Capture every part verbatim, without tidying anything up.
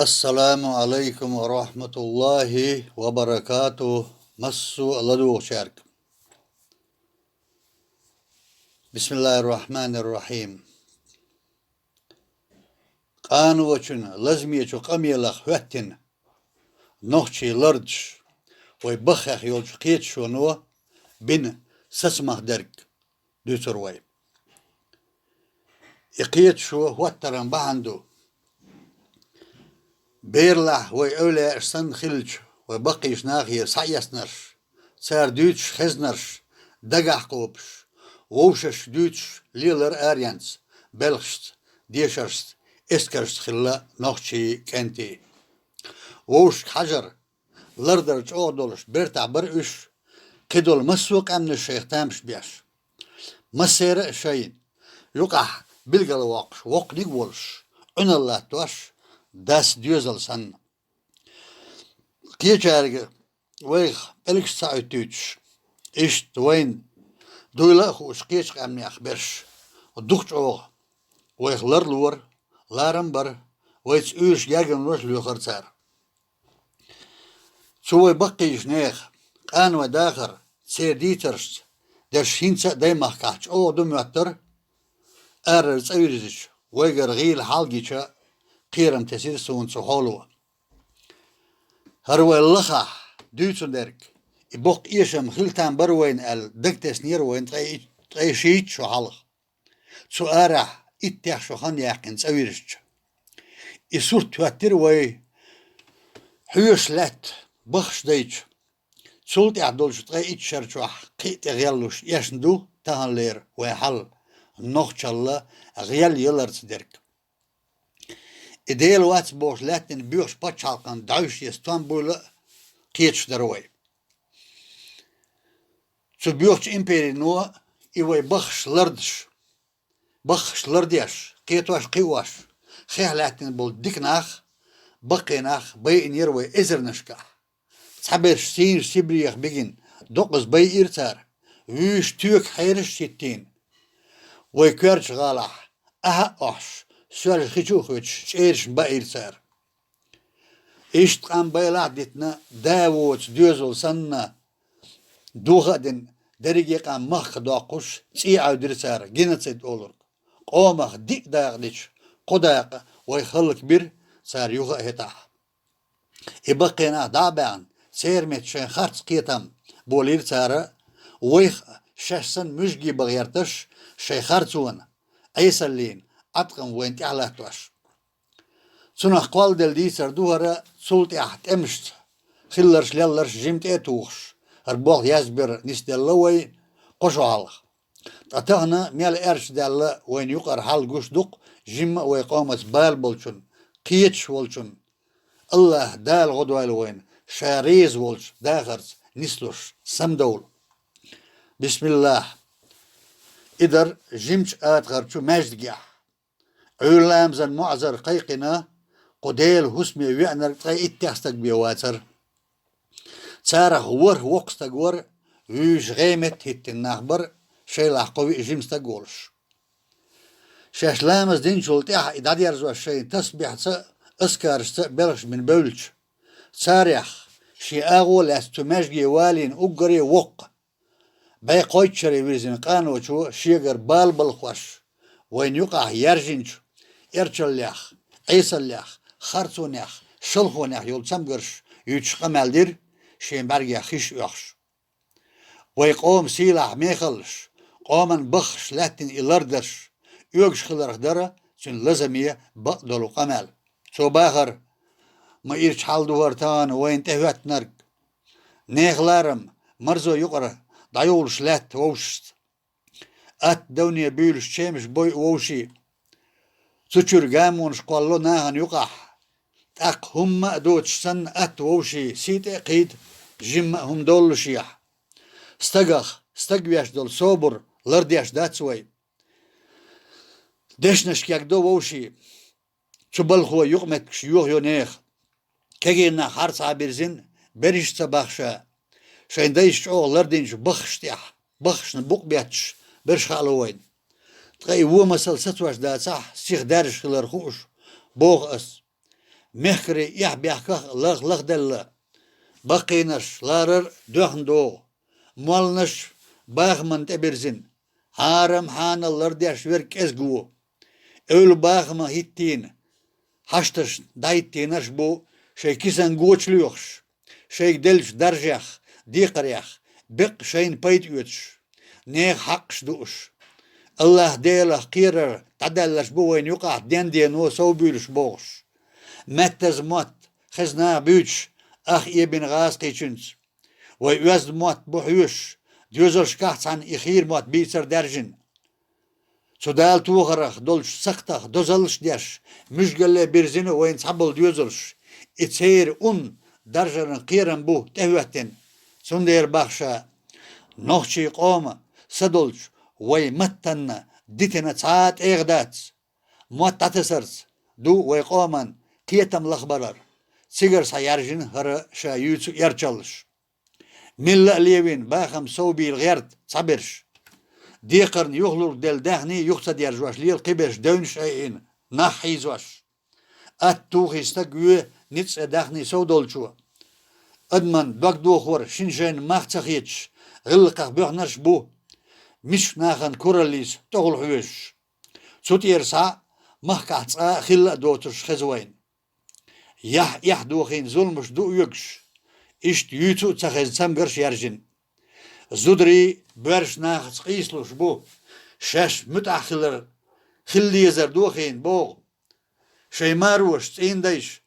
Ассаламу Ӏалайкум ва рахьматуллахӀи ва баракатухӀ, массо а ладугӀучаьрга. БисмиллахӀир-рахьманир-рахьим. Къаночун лазамечу къамелах хӀоьттина, нохчий лардаш, вай баххех йолчу кхеташоно бина сацамах дерг дуьйцур вай. И кхеташо хӀоттаран бахьана ду. Берлахь вай эвлаяаш санна хилча, вай баккхийчу нахера схьаэцнарш, цара дуьйцуш хезнарш дагахь кхобуш, вовшашка дуьйцуш лелар аренца, белхашца, дешаршца, эскаршца хилла нохчий кӀентий. Вовшашка хьажар, лардар чӀогӀа долуш бертахь бара уьш, кхидолу массо а къаьмнаш шайх тамаш беш. Массера а шайна юкъахь билгалвоккхуш, воккханиг а волуш, Ӏуьналла латтош, дас доьзал санна. Кхечаьрга вайх пӀелгаш ца Ӏуьттуьйтуш, иштта вайна дуйла а хууш кхечу къаьмнех берш, дукха чӀогӀа вайх ларлора, ларам а бара, вайца уьйраш гергарнаш а лоьхура цара. Цу вай баккхийчу нехан къанойн дахар церан дийцаршца дерш хӀинца а даймахкахь чӀогӀа ду моьттура, арара цӀа вирзича, вайгара гӀийла хьал гича, кхерам тесира суна цу хьоло. ХӀара вай лахахь дуьйцу дерг, и боккха эшам хила там бара вайна аьлла, дагтеснера вайна ткъе и-, ткъе шийтта шо хьалха. Цу арахь иттех шо хан яьккхина цӀа вирзича. И сурт хӀоьттира вай хьоьжуш лаьтта баххаш дайча. Цул тӀаьхьа долчу ткъе итт шар чохь кхин а тӀе гӀеллуш эшна ду таханлера вай хьал, нохчалла гӀел яларца дерг. И Дела вац бохуш лаьттина боьхачу пачхьалкхан дӀаьвшъе стом буйла а кхеташ дара вай. Цу боьхачу империно и вай баххаш лардаш, баххаш лардеш, кхетош кхиош, хех лаьттина болу дика нах, баккхий нах байинера вай эзарнашкахь. Цхьаберш сийна Сибрех бигина докъаза байира цара, вуьйш тоька хьераш а хӀиттийна. Вай коьртачу гӀалахь, ахьа а охьуш, соьлжа хи чу а хоьттуш, чӀерашна баийра цара. Иштта къам байлахь а дитина, да воцу доьзал санна, духа а дина, дерриге а къам махка доккхуш, цӀий Ӏевдира цара, геноцид олург. Къомах диъ дакъа дича, кхо дакъа вай хӀаллакбира цара юха а хӀетахь. И баккхий нах дӀа а баьхна, церан метта шайн харц кхетам болийра цара, вайх а шаьш санна муьжгий бан гӀерташ, шайн харцонан, Ӏесаллин Ӏаткъам вайна тӀехь латтош. Цунах кхолладелла дийцар ду хӀара, цул тӀаьхьа тӀемашца хилларш, лелларш жима тӀе а тухуш, хӀара болх язбира нисделла вай кхо шо хьалха. Ткъа тахана мел аьрча даьлла вайна юкъара хьал гуш ду-кх жимма а вай къомаца бала болчун, кхеташ волчун. АллахӀ Дала гӀо дойла вайна, Ша реза волчу дахарца нислуш самадовла. Бисмиллах. И дара жимачу атагӀарчу маьждигехь. Ӏуьйра ламазан моӀазар кхайкхина, кху Делан хӀусаме веанарг ткъе иттех стаг бен вацара. Царах ворхӀ воккха стаг вара, вуьйш гӀемет а хӀиттина нах бара, шайлахь кхо-виъ жима стаг а волуш. Шаьш ламаз динчул тӀаьхьа и дӀадерзош шайна тасбихьца а, аскарашца а белхаш бина бевлча, царех, шен агӀо а лаьцна цу маьждиге валийна уггаре а воккха, бӀе кхойтта шаре вирзина къаночо шегара бала балхош, вайна юкъахь яьржинчу эрчаллех, Ӏесаллех, харцонех, шалхонех йолу цамгарш юьйцуш къамел дира, шен бӀаьргех хиш оьхуш. Вай къоман сийлахь мехаллаш, къоман баххаш лаьттина и лардарш, оьгуш хиларх дара цуьнан лазаме бакъдолу къамел. Цо бахара: «Ма ирча хьал ду хӀара тахана вайна тӀехӀоьттинарг. Нехан ларам, марзо юкъара дӀайолуш лаьтта вовшашца. Атта давне буьйлуш чемаш бойу вовшийн. Цу чуьра гамонаш кхоллало нахана юкъахь. ТӀаккха хӀумма а доцуш санна атта вовшийн сий тӀе а кхийда, жимма а хӀума доллушехь. Стагах стаг веш долу собар лардеш дац вай. Дешнаш кегдо вовшийн. Цу балхо юкъаметтигаш йохайо нехан. Кегий нах хьарцахьа бирзина, берриш а ца бахша, шайн дайша чӀогӀа лардинчу баххашна тӀехь, баххашна букъ бетташ берш хаало вайна. Ткъа и вон масал сацош дацахь, сиха даьржаш хилар хууш, боху ас. мехкарий эхь-бехках лах-лахделла, баккхийнаш ларар доьхна догӀу, молланаш бахаман тӀебирзина, хьарам-хьанал лардеш верг кӀезиг ву. Эвла бахама хӀиттийна, хьашташ дӀахӀиттийнарш бу, шайн кисан гоча лоьхуш, шайга деллачу даржех, декхарех, беккъа шайна пайда оьцуш, нехан хьакъаш дууш. АллахӀ-Делах кхерар дӀадаьлларш бу вайна юкъахь ден-дено совбуьйлуш бохуш. Маьттаза мотт хезна наха буьйцуш, ах эбина гӀазкхичуьнца. Вай оьзда мотт бу хьоьшуш, доьзалшкахь цхьаьна и хийра мотт бийцар даьржина. Цу Дала тохарх долчу сакхтах дозаллаш а деш, муьжгалле бирзина вайна цхьаболу доьзалш, и церан ун даржаран кхерам бу тӀехӀоьттина. Цундела боху ша, нохчийн къоман са долчу вайн маттана дитина цхьа а тӀегӀа дац. Мотт дӀатасарца ду вайн къоман кхетам лахбалар. Цигара схьаяьржина хӀара ша юьйцу эрчаллаш. Милла а левина, бахам совбийла гӀерта цхьаберш. Декхарна юхалург делла даьхний юха ца держош лела кхиберш девнаш айина, нах хьийзош. Атта тухий стаг ве ницкъ цӀе даьхний сов долчо. Адаман дог дохор шина шайна мах ца хеташ, гӀиллакхах боьхнарш а бу, мичахь нахана кураллица тӀехула хьоьжуш. Цу тӀера схьа махкахь цкъа а хилла а доцурш хеза вайна. Яхь эхь дохийна зуламаш ду оьгуш, иштта юьйцу а ца хезна цамгарш яьржина. Зударий боьрша нахаца къийсалуш бу, шаьш муьтӀахь хилар, хила дезар дохийна боху. Шайн мароша, цӀийнан дайша,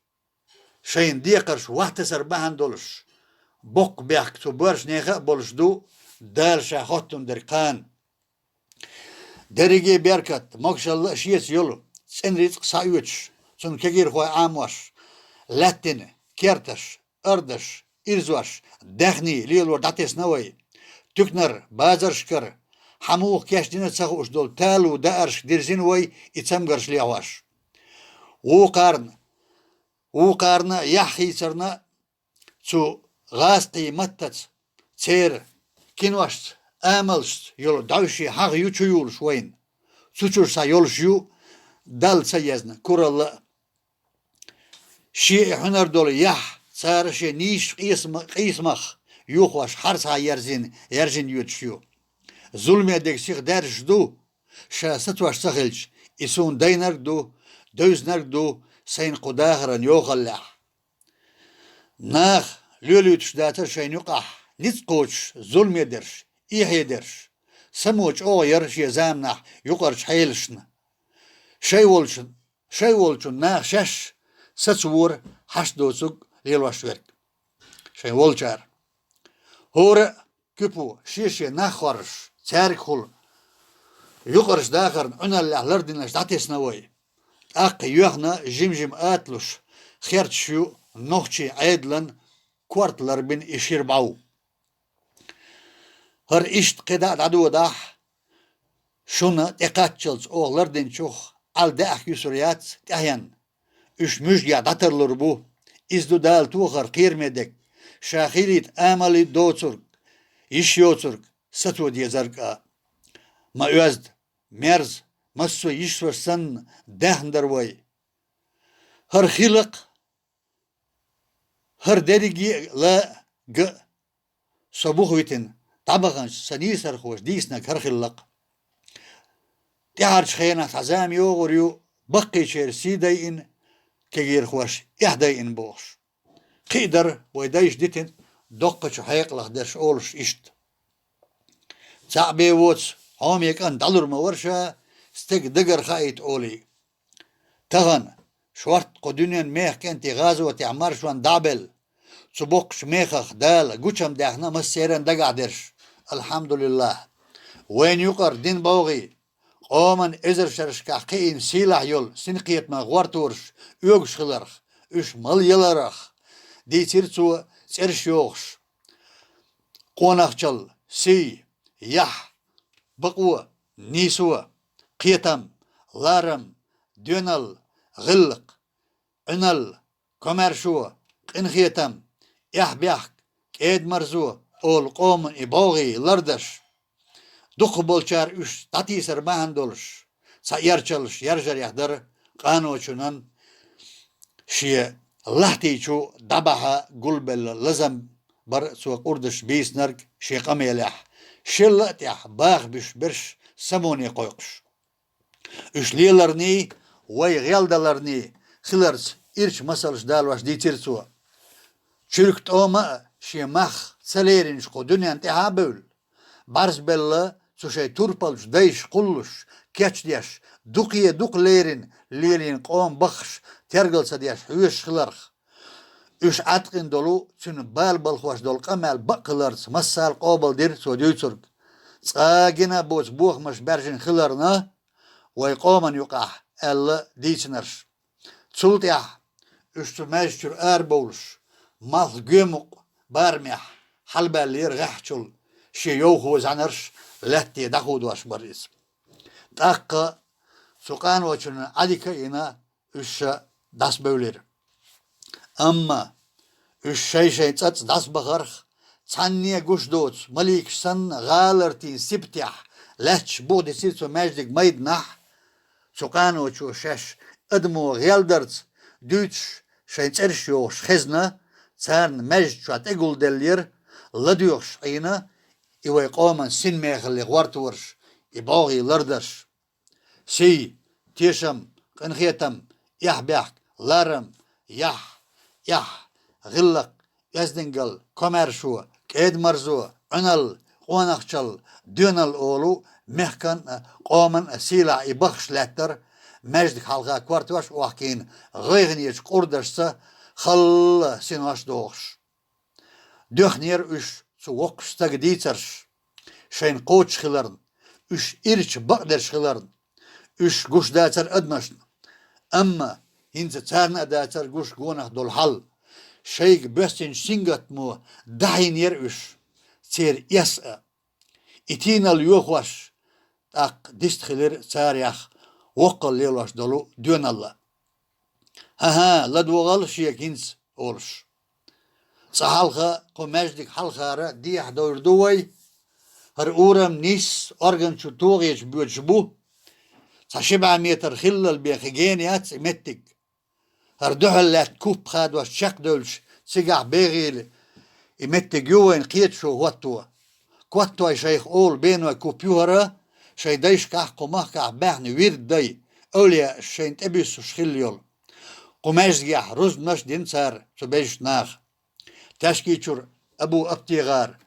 шайна декхарш вахтасар бахьана долуш, боккха бехк цу боьршанеха а болуш ду, Дала ша хоттун дерг кхана. Дерриге беркат, могушалла а шеца йолу, цӀена рицкъ схьаоьцуш, цунна кегийрхой Ӏамош, лаьттина керташ, ардаш, ирзош, даьхний лелор дӀатесна вай. Туькнара, базаршкара, хьан муха кечдина ца хууш долу талу дааршка дирзина вай и цамгарш лехьош. Вукхарна, вукхарна яхь хийцарна цу гӀазкхийн маттаца, церан киношца, амалшца йолу дӀовшийн хьагӀ ю чуюлуш вайна. Цу чуьра схьа йолуш ю Далла ца езна куралла а. Шен и хьуьнар долу яхь цара шен нийсачу къийсама-, къийсамах юхош хьарцхьа ерзина, яьржина йоьдуш ю. Зуламе дерг сиха даьржаш ду, ша сатош ца хилча, и суна дайнарг а ду, девзинарг а ду сайна кху дахаран йохаллехь. Наха лоьлуьйтуш дацара шайна юкъахь ницкъ кхочуш, зуламе дерш, эхье дерш. Само чӀогӀа яра шен заманахь юкъарчу хьелашна. Шай волчун, шай волчун наха шаьш сацавора хьашт доцург лелош верг. Шайн волчара. ХӀора а куьпу шен-шен нах хоржуш, цаьргахула юкъарчу дахарна Ӏуьналлехь лардинарш дӀатесна вай. ТӀаккха йоьхна жим-жим аталуш, херчаш ю нохчийн Ӏедалан корта ларбина и шира бӀов. ХӀара иштта кхидӀа а дӀадодахь, шуна тӀекхаччалц оха лардинчух Ӏала даьӀахк юьсур яц тӀаьхьенна. Уьш муьжгехь дӀатарлур бу. Иза ду Дала тохар кхераме дерг, ша хийрийта амал доцург, йиш йоцург, сато дезарг а. Ма оьзда, мерза, массо а йиш-ваша санна, даьхна дара вай. ХӀара хилла-кх, хӀара дерриге а ла а, га а. Со бух витина дӀабаханчу сан нийсархоша дийцинарг хӀара хилла-кх. ТӀаьхьарчу хенахь цхьа зама йогӀур ю, баккхийчеран сий дайина, кегийрхоша эхь дайина бохуш. Кхин а дара вай дайша дитина доккхачу хьекъалах дерш олуш иштта. Цхьаъ бен воцу хьоме кӀант дӀалур ма вара ша, стеган дагара хаийта олий. Тахана шортта кху дуьненан мехкан кӀентий гӀазотехь маршонна дӀа а белла, цу боккхачу мехах Дала гучам даьхна массеран дагахь дерш. АлхьамдулиллахӀ! Вайна юкъара дин бовгӀий, къоман эзар шерашкахь кхиийна сийлахь йолу синкхетаман гӀортарш оьгуш хиларх, уьш мала яларх, дийцира цо цӀераш йохуш: къонахчалла, сий, яхь, бакъо, нийсо, кхетам, ларам, доьналла, гӀиллакх, Ӏуьналла, комаьршо, къинхетам, эхь-бехк, кӀеда-марзо олу къоман и бовгӀий лардаш. Дукхахболчара уьш дӀатийсар бахьана долуш, цхьа эрчаллаш яржарех дара къаночунан Шен лахтичу дӀабахьа гулбелла лазам бар цо къурдаш бийцинарг шен къамелехь, шелла а тӀехь баха буьсуш берш самоне кхойкхуш. Уьш леларний, вай гӀелдаларний хиларца ирча масалш далош дийцира цо. Чуьрк тӀома а шен мах ца леринчу кху дуьнен тӀаьхьа а бевлла, бӀарзбелла цу шайн турпалчу дайша кхуллуш, кечдеш, дукхе дукха лерина, лелийна къоман баххаш тергал ца деш хьоьжуш хиларх. Уьш Ӏаткъина долу, цуьнан бала балхош долу къамел бакъ хиларца массарна къобалдира цо дуьйцург. Цкъа а гина боцу бохамаш баьржина хиларна, вай къоман юкъахь аьлла дийцинарш. Цул тӀаьхьа уьш цу маьждигчуьра арабовлуш, малх гоьмукъ барамехь хьалабаьллера гӀеххьачул, шен йовхо зӀаьнарш лаьтте дӀахудош бара иза. ТӀаккха цу къаночунна Ӏадика а йина, уьш ша дӀасабевлира. Амма уьш шай-шайн цӀа дӀасабахарх, цхьанне а гуш доцу маликаш санна, гӀалартийн сибатехь лаьтташ бухадисира цу маьждиг майданахь. Цу къаночо шаьш адамо гӀелдарца дуьйцуш шайн цӀераш йохуш хезна, царна маьждиг чохь тӀегулделлера, ладоьгӀуш Ӏийна и вай къоман синмехалле гӀортарш, и бӀогӀий лардарш. Сий, тешам, къинхетам, эхь-бехк, ларам, яхь, эхь, гӀиллакх, оьздангалла, комаьршо, кӀеда-марзо, Ӏуьналла, къонахчалла, доьналла олу мехкан а, къоман а сийлахь и баххаш лаьттара, маьждиг хьалха кортош а охкийна, гӀайгӀанечу къурдашца халла синош дохуш. Доьхнера уьш цу воккхачу стага дийцарш, шайна кхочуш хиларна, уьш ирча бакъдерш хиларна, уьш гуш дацара адамашна. Амма хӀинца царна а дацара гуш гонах долу хьал. Шайга боьссинчу сингаттамо дахьийнера уьш, церан эс а. И тийналла йохош, тӀаккха дистхилира царех воккхалла лелош долу доьналла. ХӀан-хӀа, ладогӀал шега хӀинца, олуш. Цкъа хьалха кху маьждиг хьалхара дехьа довр ду вай. ХӀара урам нисса орган чу тогӀечу боьдуш бу. Цхьа ши бӀе метр хиллал бен хи гена яц и меттиг. ХӀара дуьхьал лаьтта куп хадош чекхдевлча, цигахь бегӀийла и меттиг ю вайна кхеташо хӀотто. Коттой шайх олу беной куп ю хӀара, шайн дайшкахь кху махкахь баьхна вирд дай, эвлияаш шайна тӀебуьссуш хилла йолу. Кху маьждигехь рузбанаш а дина цара цу бежачу наха. Таьшкийчуьра Абу Аптигар,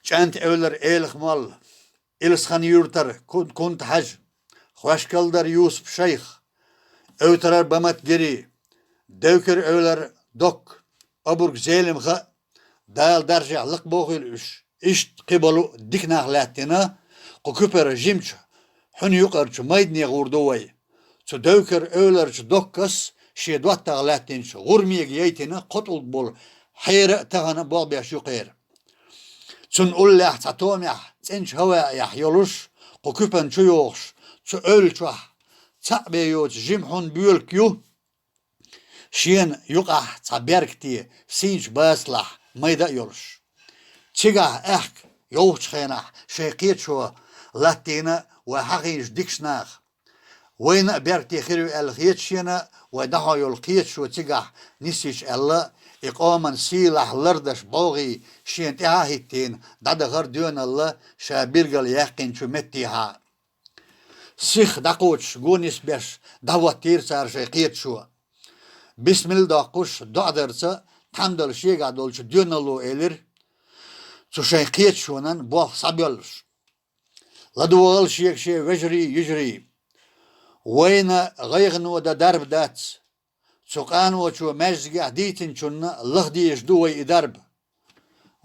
ЧӀанта-Эвлара Элах-Молла, Илсхан-Юьртара Кун-, Кунта-Хьажа, Хошкалдара Юсуп-шайх, Эвтарара Бамат-Гири, Девкара-Эвлара Докка, обарг Зелимха а, Дала даржехь лакхабохийла уьш. Иштта кхиболу дика нах лаьттина, кху куьпара жимачу хьуьнан юкъарчу майдане гӀур ду вай. Цу Девкара-Эвларчу Доккас шен доттагӀа лаьттинчу гӀурмега яйтина кхо тӀулг болу хьера а тахана болх беш ю кхера. Цунна уллехь цхьа томехь цӀеначу хӀаваэхь йолуш, кху куьпана чу йогӀуш, цу эвла чохь цхьаъ бен йоцу жима хьуьнан боьлка ю. Шена юкъахь цхьа беркате сийначу басалахь майда а йолуш. Цигахь аьхка йовхачу хенахь шайн кхеташо латтийна вай хьахийнчу дикачу наха. Вайна а беркате хир ю аьлла хета шена, вай дӀахьо йолу кхеташо цигахь нисйича аьлла, и къоман сийлахь лардеш бӀогӀий шена тӀаьхьа а хӀиттийна, дӀадахара доьналла ша билггал яьккхинчу меттехьа. Сиха дӀакхочуш, го нисбеш, дӀахӀоттийра цара шайн кхеташо. Бисмилла доккхуш, доӀа дарца, тхьамдала шегахь долчу доьналло элира, цу шайн кхеташонан болх схьабоьллуш. ЛадогӀал шега шен вежарий, йижарий. Вайна гӀайгӀано дан дарба дац. Цу къаночо маьждигехь дийцинчунна лахдезаш ду вай и дарба.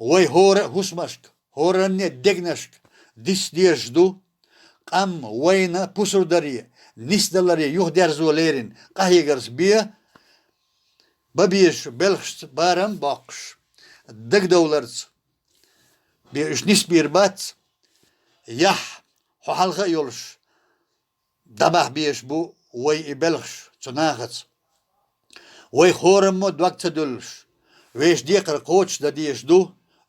Вай хӀора а хӀусамашка, хӀоранне а дегнашка диц дезаш ду. Къам вайна пусар даре, нисдаларе юхадерзо лерина къахьегарца бен, бан безачу белхашца барам а боккхуш, дагадовларца бен уьш нисбийр бац. Яхь, хьо хьалха а йолуш, дӀабахьа безаш бу вай и белхаш цу нахаца. Вай хораммо дог ца дуьллуш, вешан декхар кхочушдан дезаш ду,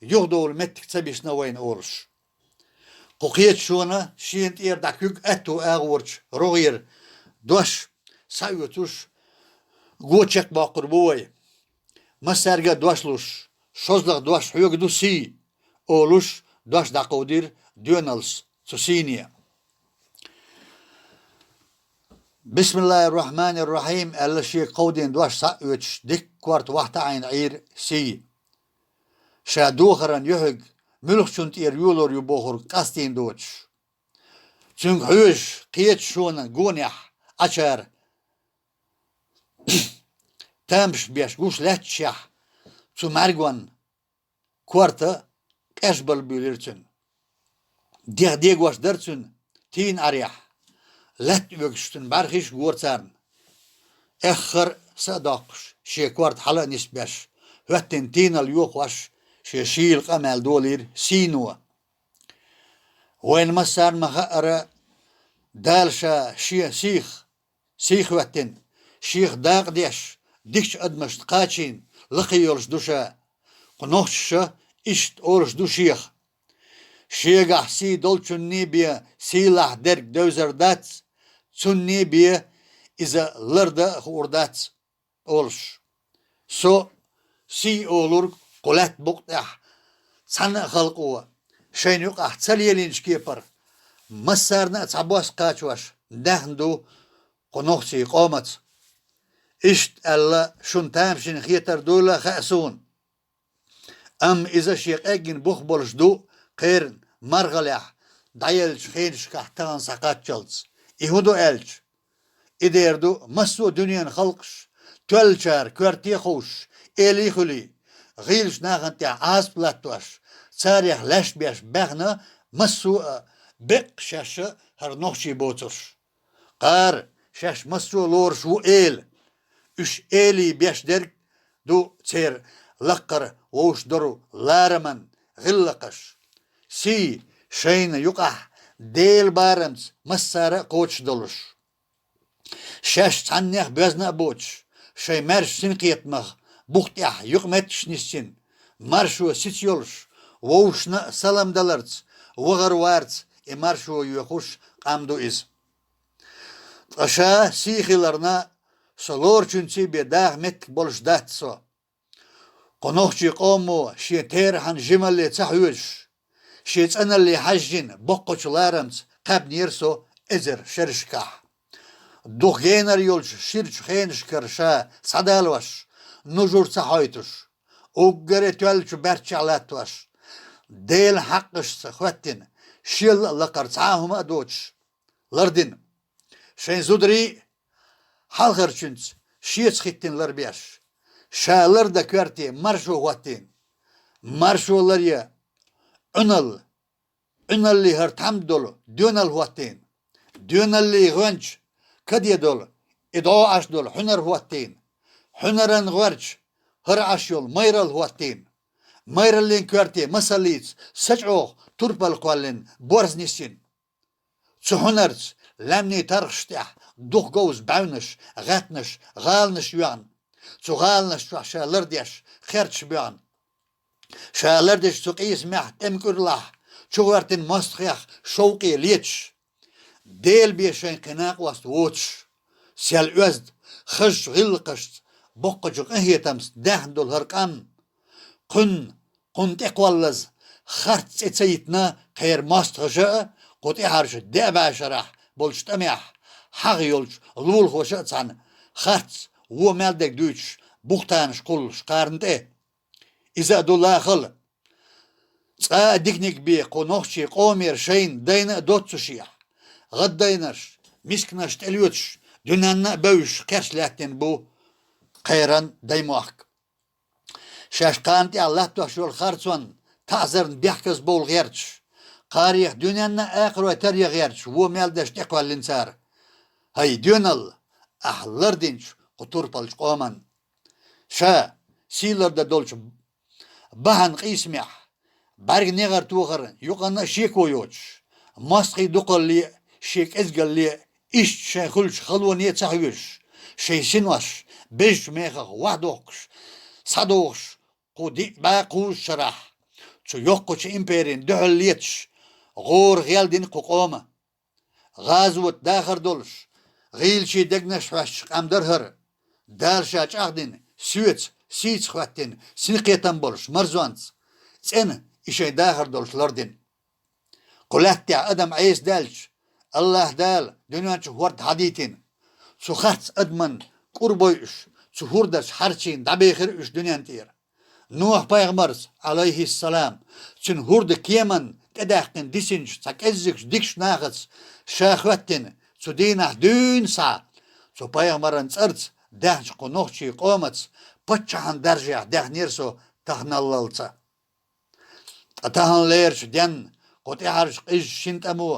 юхадовла меттиг ца бисна вайна олуш. Кху кхеташона шена тӀера дӀа куьг аьтту агӀорчу рогӀера дош схьаоьцуш, Го чекхбоккхур бу вай. Массаьрга а дош луш, шозлагӀа дош хьоьга ду сий, олуш, дош дӀакховдийра доьналлас цу сийне. «Бисмиллахир-рахманир-рахим», аьлла, шега кховдийна дош схьа а оьцуш, дикка корта вахьта Ӏийна Ӏийра сий. Ша дохаран юьхьиг муьлххачун тӀера йолор ю бохург къастийна доцуш. Цуьнга хьоьжуш, кхеташ шуна гонехь Ӏачара тамашаш беш гуш лаьтташехь, цу мӀаьргонна корта къежбала буьйлира цуьнан. ДегӀ дегош дара цуьнан тийна Ӏарехь, лаьтта оьгуш цуьнан бӀаьрхиш гора царна. Эххар а, са а доккхуш, шен корта хьала а нисбеш, хӀоьттина тийналла йохош, шен шийла къамел долийра сийно. Вайна массарна ма-хаъара, Дала Ша Шен сийх, сийх хӀоьттина, Шех дакъа деш, дикачу адамашна кхачийна, лакхе йолуш ду Ша. Кху нохчаша иштта олуш ду Шех: «Шегахь сий долчунний бен сийлахь дерг девзар дац, цунний бен иза лардан а хуур дац», олуш. Со, сий олург кху лаьтта букъа тӀехь цхьана а халкъо, шайна юкъахь ца лелийначу кепара, массарна а цхьабосса кхачош, даьхна ду кху нохчийн къомаца. Иштта аьлла, шуна тамашийна хетар дуйла а хаьа суна. Амма иза шен къеггина бух болуш ду кхеран мархалехь дӀаеллачу хенашкахь тахана схьакхаччалц. И хӀун ду аьлча, и дер ду массо а дуьненан халкъаш, тоьллачара коьрте а ховшуш, элий а хуьлий, гӀийлачу нахана тӀехь Ӏазап латтош, царех лаьш беш баьхна массо а беккъа шаьш а хӀара нохчий боцурш. Кхара шаьш массо а лоруш ву эла. Уьш элий беш дерг ду церан лаккхара вовшах долу лараман гӀиллакхаш. Сий шайна юкъахь Делан барамца массара а кхочуш долуш. Шаьш цхьаннех боьзна а боцуш, шайн маьрша синкхетамах бух тӀехь юкъаметтигаш нисйина, маршо сица йолуш, вовшашна а салам даларца, вахар варца и маршо йоьхуш къам ду иза. Ткъа Ша сий хиларна, Со лоручуьнций бен даха меттиг болуш дац Со. Кху нохчийн къомо шен терахьан жималле ца хьоьжуш, шен цӀаналле хьаьжжина, боккхачу ларамца кхаьбнера Со эзар шерашкахь. Дукха генара йолчу ширачу хенашкара Ша схьадалош, нужур ца хьойтуш, уггаре тоьллачу баьрччехь латтош, Делан хьакъашца хӀоьттина, шелла а лакхара цхьа а хӀума а доцуш, лардина. Шайн зударий а хьалхарчуьнца шеца хӀиттина ларбеш, Ша лардан коьрте маршо хӀоттийна. Маршо ларъян Ӏуьналла, Ӏуьналлий хӀара тхьамда долу доьналла хӀоттийна. Доьналлий гӀоьнча каде долу, и дӀо Ӏаш долу хьуьнар хӀоттийна. Хьуьнаран гӀоьрча хӀара Ӏаш йолу майралла хӀоттийна. Майраллин коьрте масаллица сачӀогӀа турпал кхоьллина борз нисйина. Цу хьуьнарца лаьмнийн тархаш тӀехь дукха говза бӀаьвнаш, гӀаьттанаш, гӀаланаш йоьгӀна. Цу гӀаланаш чохь Ша лардеш, херчаш боьгӀна. Ша лардечу цу къийсамехь тӀеман кӀуьрлахь чухӀоьттина мостагӀех шовкъе леташ, Делан бен шайн кхин накъост воцуш, сел оьзда, хазачу гӀиллакхашца, боккхачу къинхетамца даьхна долу хӀара къам, кхуьнан, кхунна тӀекхоллаза, харц цӀе ца йитина кхеран мостагӀаша а, кху тӀаьхьарчу деа бӀешарахь болчу тӀамехь хьагӀ йолчу лулахоша а цхьаьна, харц, вон мел дерг дуьйцуш, бухтанаш кхуллуш кхарна тӀе. Иза а ду лахала. Цкъа а диканиг бен кху нохчийн къомера шайна дайна а доццушехь, гӀаддайнарш, мисканаш тӀелоьцуш, дуьненна а бевзаш кхерч лаьттина бу кхеран даймохк. Шаьш кхарна тӀехь латтош йолу харцонна, таӀзарна бехказбовла гӀерташ, кхарех дуьненна а, акхарой таре гӀерташ, вон мел дерш тӀекхоьллина цара. ХӀай доьналла, ахь лардинчу кху турпалчу къоман. Ша, сий лардан долчу бахьана къийсамехь, бӀаьрг негӀар тохар юкъанна а шеко йоцуш, мостагӀийн дукхалле а, шен кӀезигалле а, иштта шайн хуьлучу халоне а ца хьоьжуш, шайн синош безачу мехах вахдохкуш, схьадохуш, кху диъ бӀе кхузткъа шарахь, цу йоккхачу империн дуьхьал леташ, гӀора гӀелдина кху къома. ГӀазот дахар долуш, гӀийлачийн дегнаш хьоьстуш къам дара хӀара. Дала ша чӀагӀдина, соьца, сийца хӀоьттина, синкхетам болуш, марзонца, цӀена и шайн дахар долуш лардина. Кху лаьттахь адам Ӏеса даьлча, АллахӀ Дала дуьнен чу хӀорд хьадийтина. Цу харц адаман кӀур бойуш, цу хӀордарчу хьарчийна дӀабехира уьш дуьнен тӀера. Нухь-пайхамарца, Ӏалайхиссалам, цуьнан хӀордан кеманна тӀедаьккхина дисинчу цхьа кӀеззигчу дикачу нахаца ша хӀоьттина, цу дийнахь дуьйна схьа, цу пайхамаран цӀарца даьхначу кху нохчийн къомаца паччахьан даржехь даьхнера со таханаллалца. Ткъа таханлерачу денна кху тӀаьхьарчу къизачу шина тӀамо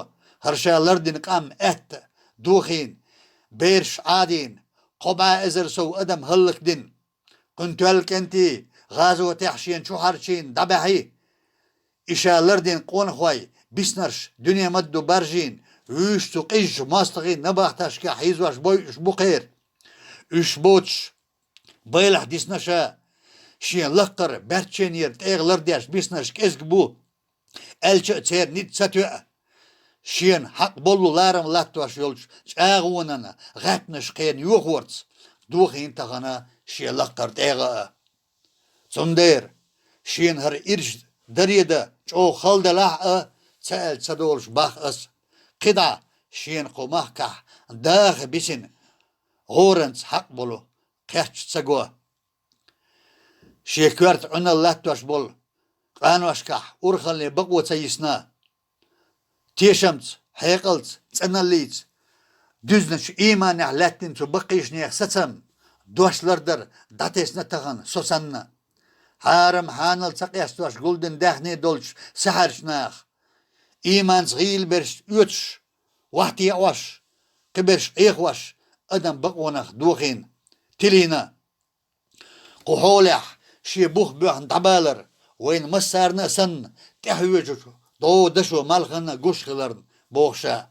хӀара ша лардина къам аьтта дохийна, бераш Ӏадийна, кхо бӀе эзар сов адам хӀаллакдина. Кхуьнан тоьлла кӀентий гӀазотехь шена чу хьарчийна дӀабаьхьий. И ша лардина къонахой, биснарш дуьне ма-дду баржийна, вуьйш цу къизачу мостагӀийн набахташкахь хьийзош бой уьш бу кхера. Уьш боцуш, байлахь дисна ша, шен лаккхара баьрчченера тӀегӀа лардеш биснарш кӀезиг бу, аьлча а церан ницкъ ца тоьа. Шена хьакъ болу ларам латтош йолчу чӀагӀонан гӀаьпнаш кхерна йохорца дохийна тахана шен лаккхара тӀегӀа а. Цундела шена хӀара ирча даре дан чӀогӀа хала делахь а, ца аьлла ца долуш бах ас. КхидӀа шена кху махкахь даха бисина гӀоранца хьакъ болу кхерч ца го. Шен коьрта Ӏуьнал латтош болу къаношкахь урхаллин бакъо ца йисна, тешамца, хьекъалца, цӀаналлица, дуьзначу ийманехь лаьттина цу баккхийчу нехан сацам, дош лардар дӀатесна тахана со санна. Хьарам-хьанал ца къестош гулдина даьхне долчу сахьарчу наха, ийманца гӀийла берш оьцуш, вахтеӀош, кхиберш Ӏехош, адам бакъонах дохийна, тилийна. Кху хьолехь шен бух боьхна дӀабалар вайна массарна а санна, тӀаьхьоьжучу догӀу дашо малханна гуш хиларна, боху ша.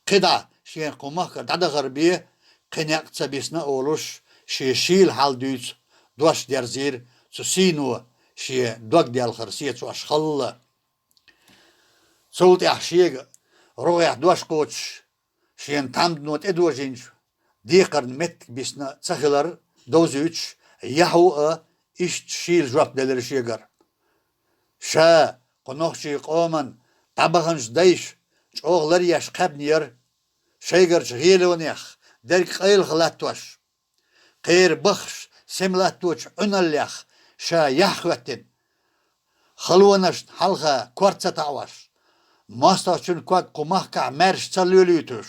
КхидӀа шена кху махкара дӀадахар бен кхин некъ ца бисна олуш, шен шийла хьал дуьйцу дош дерзийра цу сийно шен дог делхар сецош халла. Цул тӀаьхьа шега рогӀехь дош кхочуш, шена тхьамдано тӀедожийначу декхарна меттиг бисна ца хилар довзуьйтуш, Яхьу а иштта шийла жоп делира шегара. Ша кху нохчийн къоман дӀабаханчу дайша чӀогӀа ларъеш кхаьбнера, шайгарчу гӀелонех дерг къайлаха латтош, кхеран баххаш сема латточу Ӏуьналлех ша яхь хӀоьттина, халонашна хьалха кор ца таӀош, мостагӀчун ког кху махкахь маьрша ца лоьлуьйтуш,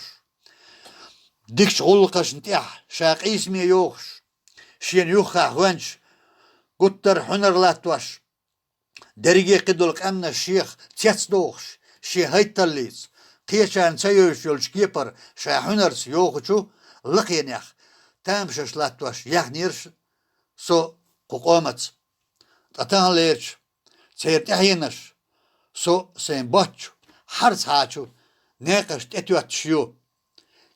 дикачу гӀуллакхашна тӀехь ша къийсаме йохуш, шена юххехь гӀоьнча гуттар а хьуьнар латтош, дерриге кхидолу къаьмнаш шех цецдохуш, шен хӀайтталлица, кхечарна ца евзаш йолчу кепара ша хьуьнарца йохучу лакхенех тамашаш латтош яьхнера со кху къомаца. Ткъа таханлерчу церан тӀаьхьенаш со сайн боцчу, харцхьачу некъаш тӀетоьттуш ю.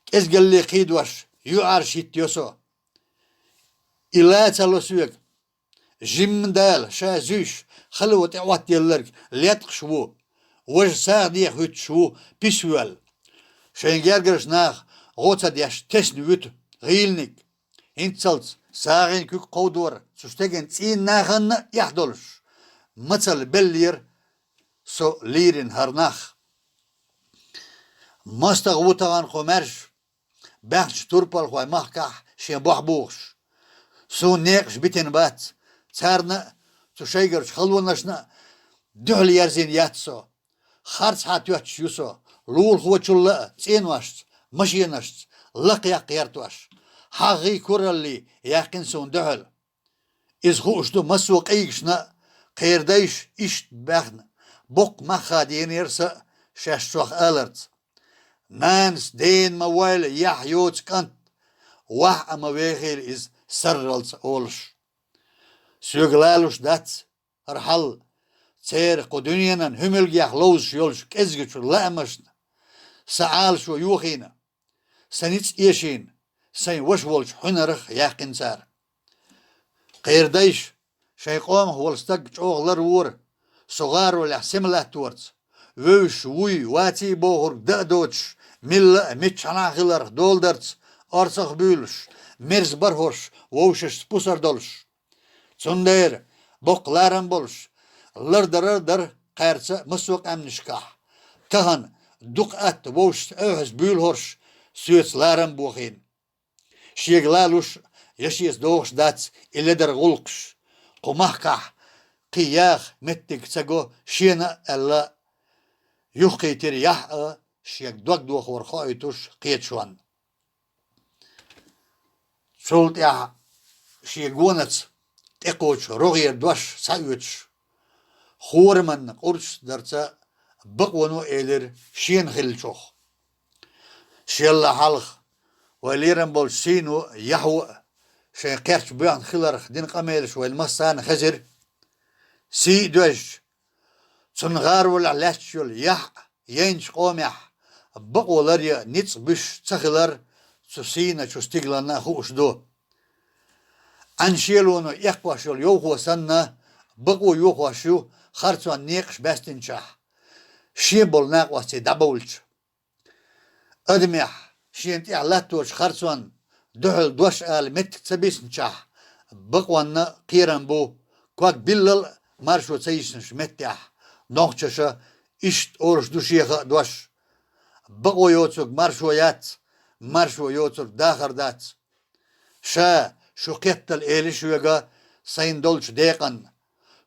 КӀезгалле кхийдош юьӀарш хӀиттайо со. И ла ца ло соьга. Жимма Дала ша зуьйш хало тӀеӀоттаелларг леткъаш ву, важа сагӀа деха хӀуьттуш ву писвоьлла. Шайн гергарчу наха гӀо ца деш тесна вуьту гӀийланиг. ХӀинццалц сагӀина куьг кховдор цу стеган цӀийнан нахана а эхь долуш, мацалла беллера со лийрина хӀара нах. МастагӀа ву тахана кху маьрша, баьхначу турпалхойн махкахь шен бохь бухуш. Суна некъаш битина бац, царна а, цу шайгарчу халонашна а дуьхьал ерзийна яц со. Харцхьа тоьттуш ю со, лулахочулла а цӀеношца, машенашца лакхъяккха гӀертош. ХьагӀий, кураллий яьккхина суна дуьхьал. Иза хууш ду массо а къийгашна а, кхеран дайша иштта баьхна, боккха мах хадийнера сан а шаьш чохь аларца. Нанас дена ма войла яхь йоцу кӀант, вахь а ма вехийла иза сарралца олуш. Соьга лалуш дац хӀара хьал, церан кху дуьненан хӀуьмилгех ловзуш йолчу кӀезгачу лаамашна сан Ӏалашо йохийна. Сан ницкъ эшийна, сайн ваша волчу хьуьнарах яьккхина цара. Кхеран дайша, шайн къомах волу стаг чӀогӀа ларвора, со гӀаролехь сема латторца, вевзаш вуй, ваций бохург дан а доцуш, милла а миччахьана а хиларх доладарца, орцах буьйлуш, мерза бара хӀорш, вовшашца пусар долуш. Цундела боккха ларам болуш, лардарар а дара кхаьрца массо а къаьмнашкахь. Тахана дукха атта вовшашца Ӏехьаза буьйлу хӀорш соьца ларам бохийна. Шега лалуш я шеца догӀуш дац и ледар гӀуллакхаш, кху махкахь кхин яха меттиг ца го шена а аьлла, юхкхийтира яхь а, шега дог дохор хоуьйтуш кхеташонна. Цул тӀаьхьа шен гонаца тӀекхочу рогӀера дош схьаоьцуш, хораманна къурдаш дарца бакъоно элира шена хиллачух. Шелла хьалха вай лерам болчу сийно а, яхьо а шайн кхерч боьхна хиларх дина къамелаш вайна массарна хезира. Сий а доьжча, цунна гӀаролехь лаьтташ йолу яхь а, яйначу къомехь бакъо ларъян ницкъ буьсуш ца хилар цу сийначу стигланна а хууш ду. Ӏаьнан шелоно эккхош йолу йовхо санна, бакъо йохош ю харцонан некъаш баьстинчохь, шен болу накъостий дӀабовлча. Адамехь шена тӀехь латточу харцонна дуьхьал дош ала меттиг ца бисинчохь, бакъонна кхерам бу, ког биллал а маршо ца йисинчу меттехь, нохчаша иштта олуш ду шеха а дош: «Бакъо йоцург маршо яц, маршо йоцург дахар дац». Ша, шу кхеттал эли шуьга сайна долчу декъанна.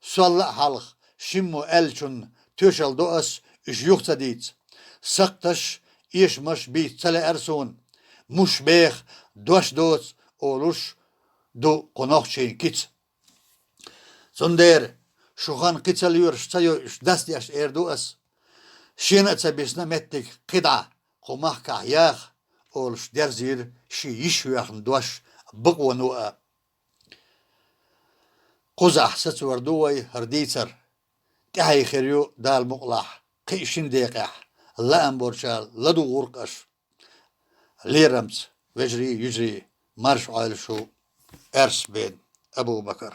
Солла а хьалха шиммо аьллачунна тоьшалла до ас уьш юха ца дийца. Сакхташ, эшамаш бийца ца лаьара суна. Муш беха, дош доцу олуш ду кху нохчийн кица. Цундела шу хан кхин ца лоьруш ца йойуш дастеш эр ду ас. Шена а ца бисна меттиг кхидӀа кху махкахь яха, олуш дерзийра шен йиш хьоьхна дош бакъоно а. Кхузахь сацор ду вай хӀара дийцар. ТӀаьхье хир ю Дала мукъалахь кхин а шина декъехь, лаам борчара ладугӀург аша. Лерамца, вежарий, йижарий, марша Ӏойла шу, Аьрсабен Абу-Бакар.